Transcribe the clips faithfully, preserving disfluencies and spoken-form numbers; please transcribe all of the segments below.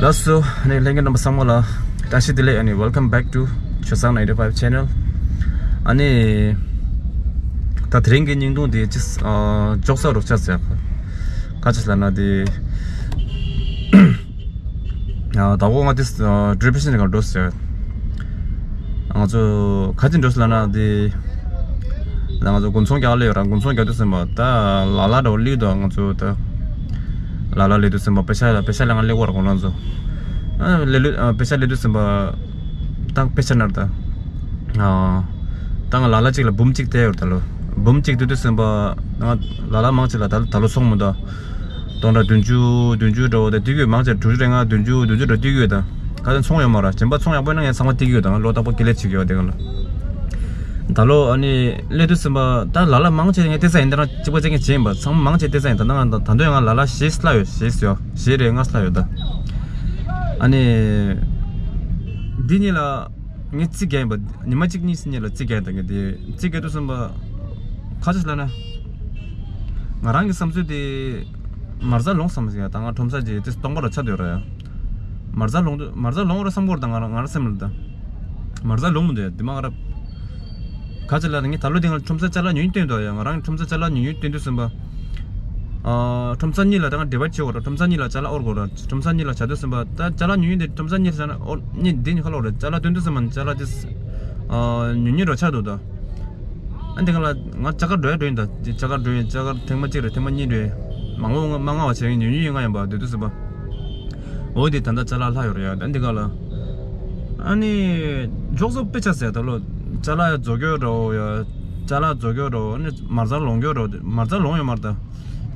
ལགས་སོ། ཨ་ནི་ལྷན་རྒྱས་རྣམ་པ་ཚང་མ་ལ་བཀྲ་ཤིས་བདེ་ལེགས། ཨ་ནི་welcome back to ཆོས་བཟང་ninety five channel། ཨ་ནི་ད་དེ་རིང་གི་བརྙན་ཐུང་དེ་ཅིག་ཨ་ཅོག་ཙེ་རོགས་ཆགས་ཟེར། ག་ཅི་ལབ་ན་དེ་ཨ་ད་གོ་ང་དེ་ཨ་depression ག་འགྲོ་ཟེར། ང་ཚོ་ག་ཅི་འགྲོ་ཟེར་ལབ་ན་དེ། ད་ང་ཚོ་དགུན་ཚོང་རྒྱག་ལེ་ཡོད་ར། དགུན་ཚོང་རྒྱག་དུས་ཙམ་པ་ད་ལ་ལ་འདྲ་བོ་སླེབས་འདུག་ང་ཚོ་ད་ལ་ལ་སླེབས་དུས་ཙམ་པ་པེ་ཤ་ལ་པེ་ཤ་ལ་ང་སླེབས་ཀྱི་ཡོད་ར། དགོང་ལ་ཚོ་ཨ་སླེབས་ལུས་ཨ་པེ་ཤ་སླེབས་དུས་ཙམ་པ་ད་པེ་ཤ་ནར་ད་ཨ་ད་ང་ལ་ལ་གཅིག་ལ་འབུམ་གཅིག་སྟེར་ཡོད་ར། ད་ལོ་འབུམ་གཅིག་སྟེར་དུས་ཙམ་པ་ང་ལ་ལ་མང་ཆེ་ལ་ད་ད་ལོ་ཚོང་མི་འདུག་སྟོང་ཕྲག་བདུན་ཅུ་བདུན་ཅུ་འདྲ་བོ་དེ་སྟེར་གྱི་ཡོད། མང་ཆེ་དྲུག་ཅུ་རེ་ལྔ་བདུན་ཅུ་བདུན་ཅུ་འདྲ་སྟེར་གྱི་ཡོད། ད་ག་ཚོད་ཚོང་ཡོད་མ་ར། བྱིན་པ་ཚོང་ཡག་པོ་ཡིན་ན་ངས་ཚང་མ་སྟེར་གྱི་ཡོད། ད་ང་ལོ་རྟག་པར་དགེ་ལེགས་བྱེད་ཀྱི་ཡོད་དེ་ག་ལ། ད་ལོ་ཨ་ནི་སླེབས་དུས་ཙམ་པ་ད་ལ་ལ་མང་ཆེ་ངས་སྟེར་ས་ཡིན། དེ་རང་གཅིག་པ་གཅིག་རྐྱང་བྱས་ཡིན་པ། ཚང་མ་མང་ཆེ་སྟེར་ས་ཡིན། ད་ལྟ་ང་ད་ད་དུང་ང་ལ་ལ་བཞི་སླེབས་ཡོད། བཞི་ཡོད། བཞི་རེ་ལྔ་སླེབས་ཡོད་ད། ཨ་ནི་འདི་གཉིས་ལ་ངས་རྩིས་རྒྱག་ཡིན་པ། ཉི་མ་གཅིག་གཉིས་གཉིས་ལ་རྩིས་རྒྱག་ཡིན། ད་ངས་དེ་རྩིས་རྒྱག་དུས་ཙམ་པ་ག་ཅི་ལབ་ན། ང་རང་གི་བསམ་ཚུལ་དེ་མ་རྩ་ལོངས་བསམ་ཟེར་ཡ། ད་ང་ཁྲོམ་ས་ཅིག་དེ་སྟོང་པ་ར་ཆགས་བསྡད་ཡོད་ར་ཡ། མ་རྩ་ལོངས་དུས་མ་རྩ་ལོངས་ར་བསམ་གྱི་ཡོད་ར། ད་ང་རང་ང་རང་སེམས་ལ་ད་མ་རྩ་ལོངས་མི་འདུག་ཡ། དེ་མ་ང་ར་ག་ཅི་ལབ་ན། ངས་ད་ལོ་དེ་ང་ཁྲོམ་ས་ཅ་ལག་ཉུང་ཉུང་བཏོན་འདུག་ཡ། ང་རང་ཁྲོམ་ས་ཅ་ལག་ཉུང་ཉུང་བཏོན་དུས་ཙམ་པ། ཨ་ཁྲོམ་ས་གཉིས་ལ་ད་ང་divide བྱེད་དགོས་ར། ཁྲོམ་ས་གཉིས་ལ་ཅ་ལག་དབོར་དགོས་ར། ཁྲོམ་ས་གཉིས་ལ་བྱ་དུས་ཙམ་པ་ད་ཅ་ལག་ཉུང་ཉུང་དེ་ཁྲོམ་ས་གཉིས་ལ་བྱ་ན་དབོར་གཉིས་འདི་གཉིས་ཁ་ལོ་ར། ཅ་ལག་བཏོན་དུས་ཙམ་པ་ཅ་ལག་དེ་ཨ་ཉུང་ཉུང་ར་ཆགས་འདུག་ད། ཨ་འདི་ག་ལ་ང་ཅ་ག་འགྲོ་ཡ་འགྲོ་ཡིན་ད། ཅ་ག་འགྲོ་ཡིན། ཅ་ག་ཐེངས་མ་གཅིག་རེད། ཐེངས་མ་གཉིས་རེད། མང་པོ་མ་མངགས་པ་བྱས་ཡིན། ཉུང་ཉུང་ཡིན་ང་ཡིན་པ་དེ་དུས་ཙམ་པ། འོ་དེ་ད་ལྟ་ཅ་ལག་ལྷག་ཡོད་རེད་ཡ། ད་འདི་ག་ལ་ཨ་ནི་འཇོག་ཚོ་དཔེ་ཆ་ཟེར། ད་ལོ་ཅ་ལག་རྫོགས་ཀྱི་ཡོད་འདྲ་བོ་ཡ། ཅ་ལག་རྫོགས་ཀྱི་ཡོད་འདྲ་བོ། ཨ་ནི་མ་རྩ་ལོངས་ཀྱི་ཡོད་འདྲ་བོ། མ་རྩ་ལོངས་ཡོད་མ་རེད་ད།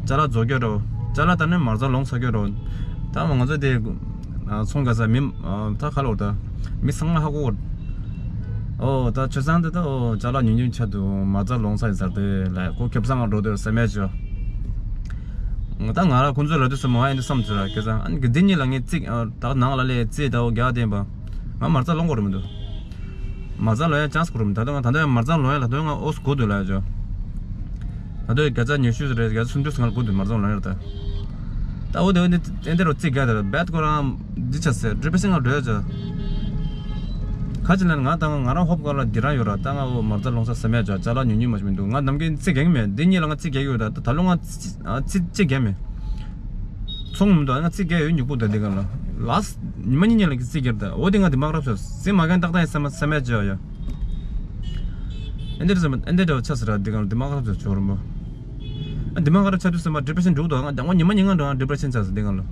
ཅ་ལག་རྫོགས་ཀྱི་ཡོད་འདྲ་བོ། ཅ་ལག་ད་ནི་མ་རྩ་ལོངས་ཚར་གྱི་ཡོད་འདྲ་བོ། ད་ང་ཚོ་དེ་ཨ་ཚོང་རྒྱག་ས་མི་ཨ་ད་ག་ལ་འོ་ད་མི་ཚང་མ་ཧ་གོ། ཨོ་ད་ཆུ་ཚང་དེ་ད་ཨོ་ཅ་ལག་ཉུང་ཉུང་ཆགས་འདུག་མ་རྩ་ལོངས་ཚར་ཡིན་ཟེར་དེ་ལ་ཁོ་ཁེ་བཟང་ང་འགྲོ་འདོད་ས་མེད་ཅོ། ད་ང་ར་ཁོང་ཚོ་ལ་དུས་སུ་མ་ཡིན་དུ་བསམ་ཚུལ་ར་ཁེ་བཟང་ཨ་ནི་འདི་གཉིས་ལ་ངས་རྩིས་ཨ་ད་ནང་ལ་ལས་རྩིས་ད་ཨོ་རྒྱག་བསྡད་པ་ང་མ་རྩ་ལོངས་དགོས་རེད་མི་འདུག་མ་རྩ་ལོངས་ཡ་ཅན་སི་ཁོ་རུམ། ད་ལྟ་ང་ད་ལྟ་ཡང་མ་རྩ་ལོངས་ཡ་ལ་ད་ང་ཨོ་སི་གོ་འདུག་ལ་ཡ་ཅོ། ད་ལྟ་བརྒྱ་ཆ་ཉི་ཤུ་རེད། བརྒྱ་ཆ་སུམ་ཅུ་སོང་ལ་གོ་འདུག་མ་རྩ་ལོངས་ཡ་ལ་ད། ད་འོ་དེ་འོ་དེ་ཨེ་འདི་རོ་རྩིས་རྒྱག་དེ་ར་བད་ཁོ་རང་འདི་ཆ་ཟེར་འདྲི་པེ་ཤིང་ང་འགྲོ་ཡ་ཅོ། ག་ཅི་ལན་ང་ད་ང་རང་ཧོབ་ག་ལ་འདི་རང་ཡོད་ར། ད་ང་འོ་མ་རྩ་ལོངས་ས་ས་མེད་ཅོ། ཅ་ལག་ཉུང་ཉུང་མ་ཞིག་མི་འདུག་ང་ནམ་རྒྱུན་རྩིས་རྒྱག་གི་མེད། འདི་གཉིས་ལ་ང་རྩིས་རྒྱག་གི་ཡོད་ར། ད་ད་ལོ་ང་རྩིས་རྩིས་རྩིས་རྒྱག་མེད། ཚོང་མི་འདུག་ང་རྩིས་རྒྱག་ཡོད་མྱུག་པོ་ད་འདི་ག་ལ་ལགས་ཉི་མ་གཉིས་གཉིས་ལ་གི་རྩིས་རྒྱག་ད། འོ་དེ་ང་དེ་མ་རབས་སོ་རྩིས་མ་རྒྱག་ཏག་ཏག་ཡིན་ས་མ་ས་མེད་ཅོ་ཡ། ཨེ་འདི་རེད་ཟེར་མ་ཨེ་འདི་འདྲ་བ་ཆགས་ཟེར་ར། འདི་གང་ལ་འདི་མ་ཁ་ཚོད་ཆོག་རུ་མོ། ཨ་འདི་མ་ཁ་ར་ཆགས་དུས་ཟེར་མ་ཌི་པི་རེ་ཤན་འགྲོ་འདུག་ང་ད་ང་ཉི་མ་ཉིན་གང་འགྲོ་ང་ཌི་པི་རེ་ཤན་ཆགས་ཟེར་འདི་གང་ལ།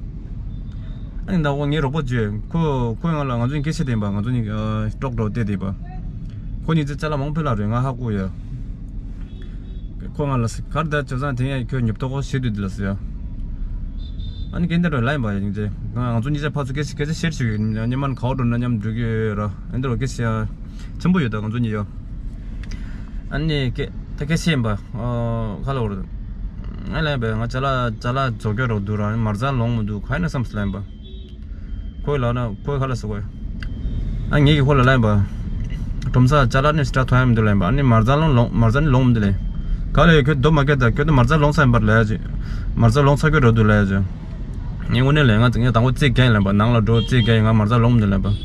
ཨ་ནི་ད་འོ་ངའི་རོགས་པ་བརྗོད་ཁོ་ཁོས་ང་ལ་ང་ཚོ་གཉིས་སྐད་ཆ་དྲིས་པ། ང་ཚོ་གཉིས་ཀྲོག་ཀྲོག་བལྟས་བསྡད་པ། ཁོ་གཉིས་ཚེ་ཅ་ལག་མང་པོ་ལ་རེད་ང་ཧ་གོ་ཡ། ཁོ་ང་ལ་ཟེར་གར་ད་ཆ་ཚང་དེ་ཡང་ཁྱོད་ཉོབ་ཏོ་ཁོ་ཞེ་དུས་འདི་ལ་ཟེར་ཡ། ཨ་ནི་སྐད་འདི་འགྲོ་ལ་ཡིན་པ་ཡིན་ཚེ་ང་ང་ཚོ་གཉིས་ཆ་ཕར་ཚུར་སྐད་ཆ་སྐད་ཆ་བཤད་ཞུ་ཡོད། མཉམ་མཉམ་ག་བར་འགྲོ་ན་མཉམ་འགྲོ་གི་ཡོད་ར། ཨ་འདི་རོ་སྐད་ཆ་ཆེན་པོ་ཡོད་ད་ང་ཚོ་གཉིས་ཡོད། ཨ་ནི་སྐད་ད་སྐད་ཆ་ཡིན་པ་ཨོ་ག་ལ་བར་ང་ལ་ཡིན་པ་ང་ཅ་ལག་ཅ་ལག་རྫོགས་སྐྱོ་རོགས་འདུག་ར། མ་རྩ་ལོངས་མི་འདུག་ག་ཡིན་ན་བསམ་སོང་ལ་ཡིན་པ། ཁོས་ལབ་ན་ཁོས་ག་ལ་ཟེར་གོ། ཨ་ངེད་ཀྱིས་ཁོ་ལ་ལབ་ཡིན་པ། ཁྲོམ་ས་ཅ་ལག་ནི་སི་ཊར་ཐོན་ཡ་མི་འདུག་ལབ་ཡིན་པ། ཨ་ནི་མ་རྩ་ལོང་ལོང་མ་རྩ་ནི་ལོང་མི་འདུག་ལབ། ག་ལ་ཡོད་ཁྱོད་རྡོ་མ་སྐད་ད་ཁྱོད་ད་མ་རྩ་ལོང་ས་ཡིན་པར་ལབ་ཡ་ཅིག་མ་རྩ་ལོང་ཚ་ཁྱོད་རོ་འདུག་ལབ་ཡ་ཅིག་ངས་དངོས་གནས་ལས་ང་ངས་དང་པོ་རྩིས་རྒྱག་ཡིན་ལབ་པ། ནང་ལ་འགྲོ་རྩིས་རྒྱག་ཡིན། ང་མ་རྩ་ལོང་མི་འདུག་ལབ་པ།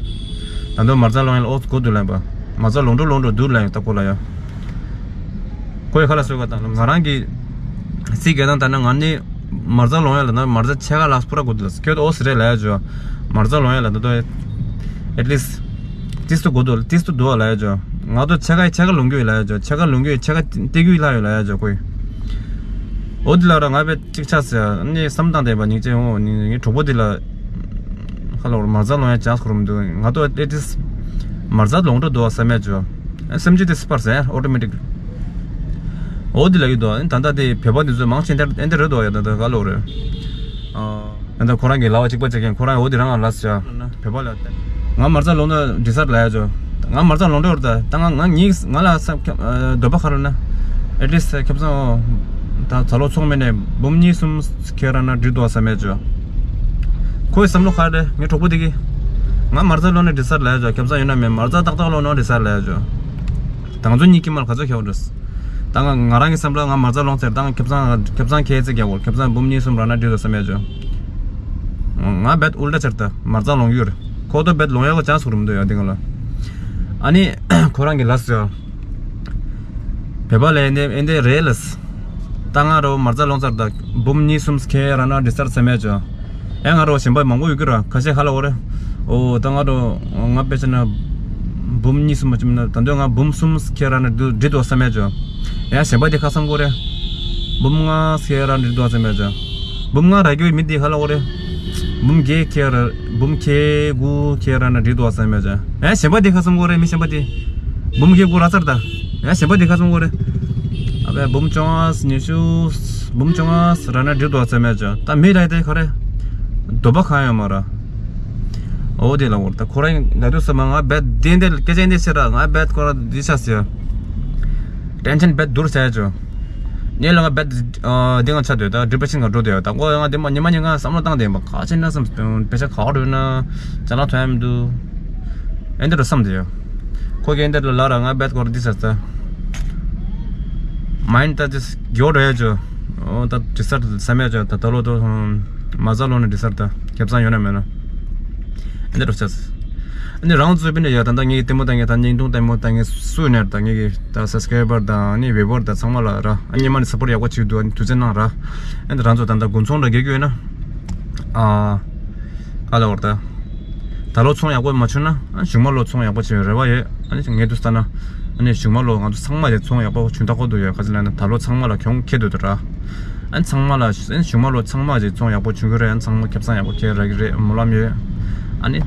ད་དུང་མ་རྩ་ལོང་ཡིན་ལ་ཨོ་ཙི་གོ་འདུག་ལབ་པ། མ་རྩ་ལོང་འགྲོ་ལོང་འགྲོ་འདུག་ལབ་ཡིན་ད་ཁོ་ལ་ཡ། ཁོས་ཁ་ལ་སོས་ག་དང་ང་རང་གི་རྩིས་རྒྱག་སྟངས་ལྟར་ན་ང་ནི་མ་རྩ་ལོང་ཡ་ལ་ན་མ་རྩ་ཕྱེད་ཀ་ལ་སྤུ་ར་གོ་འདུག་ལ་ཁྱོད་ཨོ་ཙི་རེད་ལབ་ཡ་ཅོ། མ་རྩ་ལོང་ཡ་ལ་ད་དོ་ཨེ་ཊི་ལིསི་ཊི་ཏིས་ཏུ་གོ་འདུག་ཏིས་ཏུ་འདུག་ལབ་ཡ་ཅོ། ང་དོ་ཕྱེད་ཀ་ཕྱེད་ཀ་ལོང་རྒྱུ་ཡོད་ལབ་ཡ་ཅོ། ཕྱེད་ཀ་ལོང་རྒྱུ་ཡོད་ཕྱེད་ཀ་སྟེར་རྒྱུ་ཡོད་ལབ་ཡ་ཅོ་ཁོས། འོ་འདི་ལ་ར་ང་བས་གཅིག་ཆགས་ཟེར་ནི་བསམ་སྟངས་ལྡན་པ་སྙིང་རྗེ་འོང་ནི་ངའི་གྲོགས་པོ་འདི་ལ་ཁ་ལོ་མ་རྩ་ལོང་ཡ་ཅང་ཁོ་རུ་མི་འདུག་ང་དོ་ཨེ་ཊི་ལིསི་ཊི་མ་རྩ་ལོང་འགྲོ་འདུག་བསམ་ཡ་ཅོ། སེམས་ཅན་དེ་སི་པར་ཟེར་ཨོ་ཏོ་མེ་ཊིག་འོ་འདི་ལ་ཡོད་དོ། ཨ་ནི་ད་ལྟ་དེ་བོད་པ་འདི་ཚོ་མང་ཆེ་འདི་འདི་རེད་དོ་ཡ། ད་ལྟ་ག་ལོ་རེད། ཨ་ད་ལྟ་ཁོ་རང་གི་ལྭ་བ་གཅིག་པ་བྱེད་མཁན་ཁོ་རང་འོ་འདི་རང་ལ་ལ་ཟེར་བོད་པ་ལ་ང་མ་རྩ་ལོང་ན་འདི་སར་ལ་ཡ་ཅོ། ང་མ་རྩ་ལོང་འདྲ་ཡོད་ད། ད་ང་ང་ཉིག་ང་ལ་ས་འདོད་པ་ག་རེ་ན་ཨེ་ཊི་ལིསི་ཊི་ཁེ་བཟང་ད་ཚ་ལོ་ཚོང་མེད་ནས་འབུམ་གཉིས་གསུམ་ཁྱེར་ར་ན་འགྲིག་འདུག་བསམ་ཡ་ཅོ། ཁོའི་བསམ་བློ་ག་རེ་ངའི་གྲོགས་པོ་དེ་གི་ང་མ་རྩ་ལོང་ན་འདི་སར་ལ་ཡ་ཅོ། ཁེ་བཟང་ཡོད་ན་མེད་མ་རྩ་ཏག་ཏག་ལོང་ན་འདི་སར་ལ་ཡ་ཅོ། ད་ང་ཚོ་གཉིས་ཀྱི་མར་ག་ཚོད་ཁྱེར་བ་འགྲོ། ད་ང་ང་རང་གི་བསམ་པ་ང་མ་རྩ་ལོང་ཚེར་ད་ང་ཁེ་བཟང་ཁེ་བཟང་ཁྱེད་ཚེ་རྒྱག་གོ་ཁེ་བཟང་འབུམ་གཉིས་གསུམ་རག་ན་འགྲིག་འདུག་བསམ་ཡ་ཅོ། ང་རྦད་ཨུལ་ཊ་ཆར་ད་མར་ཚང་ལོང་གི་ཡོད་རེད། ཁོ་ཏོ་རྦད་ལོང་ཡག་གི་ཅན་སུ་རུམ་འདུག་ཡ་འདི་ག་ལ། ཨ་ནི་ཁོ་རང་གི་ལ་ཟེར། བོད་པ་ལ་ཨེ་འདི་ཨེ་འདི་རེད་ལ། ད་ང་རོ་མར་ཚང་ལོང་ཚར་ད་འབུམ་གཉིས་གསུམ་ཁེ་ར་ན་འདི་སར་ཚ་མེད་ཅོ། ཨེ་ང་རོ་གཞན་པ་མང་པོ་ཡོད་གི་ར་ཁ་ཤས་ཧ་ལ་འོ་རེད། ཨོ་ད་ང་རོ་ང་དཔེ་ཆ་ན་འབུམ་གཉིས་གསུམ་མ་ཅིམ་ན་ད་འདོད་ང་འབུམ་གསུམ་ཁེ་ར་ན་འདི་འདི་དོ་ཚ་མེད་ཅོ། ཡང་གཞན་པ་འདི་ཁ་སང་གོ་རེད། འབུམ་ལྔ་ཁེ་ར་ན་འདི་དོ་ཚ་མེད་ཅོ། འབུམ་ལྔ་ར་རྒྱུ་མི་འདི་ཧ་ལ་འོ་རེད། འབུམ་བརྒྱད་ཁེ་ར་འབུམ་ཁེ་དགུ་ཁེ་ར་ན་འདི་དོ་ཚ་མེད་ཅོ། ཡང་གཞན་པ་འདི་ཁ་སང་གོ་རེད་མི་གཞན་པ་འདི། འབུམ་བརྒྱད་དགུ་ར་ཚར་ད། ཡང་གཞན་པ་འདི་ཁ་སང་གོ་རེད། ཨ་བས་འབུམ་བཅོ་ལྔ་ཉི་ཤུ། འབུམ་བཅོ་ལྔ་ར་ན་འདི་དོ་ཚ་མེད་ཅོ། ད་མི་ར་དེ་ཁ་རེད། འདོད་པ་གང་ཡོད་མ་ར། འོ་དེ་ལ་འོར་ད་ཁོ་རང་ལ་དུས་ས་མ་ང་རྦད་དེ་འདི་སྐད་ཆ་འདི་ཆེ་ར་ང་རྦད་ཁོ་ར་འདི་ཆ་ཟེར། ཊེན་ཤན་རྦད་དུར་ཆ་ཡ་ཅོ། ངས་ལ་ང་རྦད་འདི་ང་ཆ་དོད་ད་ཌི་པི་རེ་ཤན་ག་འགྲོ་དོད་ད་ཁོ་ང་དེ་མ་ཉི་མ་ཉི་ང་བསམ་བློ་བཏང་དེ་མ་ཁ་ཆེ་ན་བསམ་དཔེ་ཆ་ག་འགྲོ་ན་ཅ་ལག་ཐོན་ཡ་མི་འདུག་ཨེ་འདི་རུ་བསམ་དེ་ཡོད། ཁོ་གི་ཨེ་འདི་རུ་ལ་ར་ང་རྦད་ཁོ་ར་འདི་ཆ་ཟེར། མའིན་ད་ཅི་གྱོ་རེད་ཅོ། ཨོ་ད་ཌི་སར་ས་མེད་ཅོ་ད་ད་ལོ་ཏོ་མ་ཟ་ལོ་ནི་ཌི་སར་ད་ཁེབས་ཚང་ཡོད་ན་མེད་ན། ཨ་ནི་རོ་ཆ་ཨ་ནི་རང་ཚོ་པི་ནི་ཡ་ད་ད་ངེད་ལྟད་མོ་ད་ངེད་ད་བརྙན་ཐུང་ལྟད་མོ་ད་ངེད་སུ་ནས་ད་ངེད་ཀྱི་ད་སབ་སི་ཀ་རའི་བར་ད་ཨ་ནི་བེ་བར་ད་ཚང་མ་ལ་ར་ཨ་ནི་མ་ནི་སབ་པོར་ཡག་པོ་བྱེད་འདུག་ཨ་ནི་དུས་ཚོད་གནང་ར། ཨ་ནི་རང་ཚོ་ད་ད་དགུན་ཚོང་ལ་རྒྱག་རྒྱུ་ཡོད་ན་ཨ་ག་ལ་བར་ད། ད་ལོ་ཚོང་ཡག་པོ་མ་བྱུང་ན་ཨ་གཞུག་མ་ལོ་ཚོང་ཡག་པོ་བྱེད་པའི་རེ་བ་ཡོད། ཨ་ནི་ངས་དུས་ལྟ་ན་ཨ་ནི་གཞུག་མ་ལོ་ང་ཚོ་ཚང་མ་ལ་ཚོང་ཡག་པོ་བྱུང་ཐག་ཁོ་ཐུག་ཡོད། ག་ཚོད་ལབ་ན་ད་ལོ་ཚང་མ་ལ་གྱོང་ཁེལ་འདུག་ད་ར། ཨ་ནི་ཚང་མ་ལ་ཨ་ནི་གཞུག་མ་ལོ་ཚང་མ་ཅིག་ཚོང་ཡག་པོ་བྱུང་གི་རེད། ཨ་ནི་ཚང་མ་ཁེ་བཟང་ཡག་པོ་ཁེལ་རག་གི་རེད་སྨོན་ལམ་ཡོད། ཨ་ནི་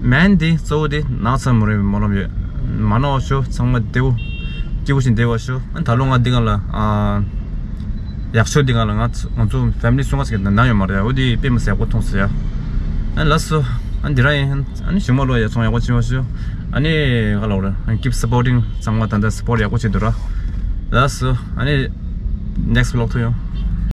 མེན་དེ་གཙོ་བོ་དེ་ནགས་ཚལ་མུ་རེད་སྨོན་ལམ་ཡོད། མ་ནོར་བ་ཤོག་ཚང་མ་བདེ་པོ་སྐྱིད་པོ་ཞིག་བསྡད་པ་ཤོག་ཨ་ནི་ད་ལོ་ང་འདི་ག་ལ་ཨ། ཡག་ཤོས་འདི་ག་ལ་ང་ཚོ་ང་ཚོ་ཕེ་མི་ལི་སུ་ང་ཚོ་གི་ནང་ཡོད་མ་རེད། འོ་དེ་དཔེ་མི་སྲིད་ཡག་པོ་མཐོང་སོང་ཡ། ཨ་ལགས་སོ། ཨ་འདི་རང་ཡིན། ཨ་ནི་གཞུག་མ་ལོ་ཡ་ཚོང་ཡག་པོ་བྱེད་པ་ཤོག་ཨ་ནི་ག་ལ་རེད། ཨ་keep supporting ཚང་མ་ད་ལྟ་སི་པོར་ཡག་པོ་བྱེད་འདུག་ར། ལགས་སོ། ཨ་ནི་next vlog ཐུག་ཡོང་།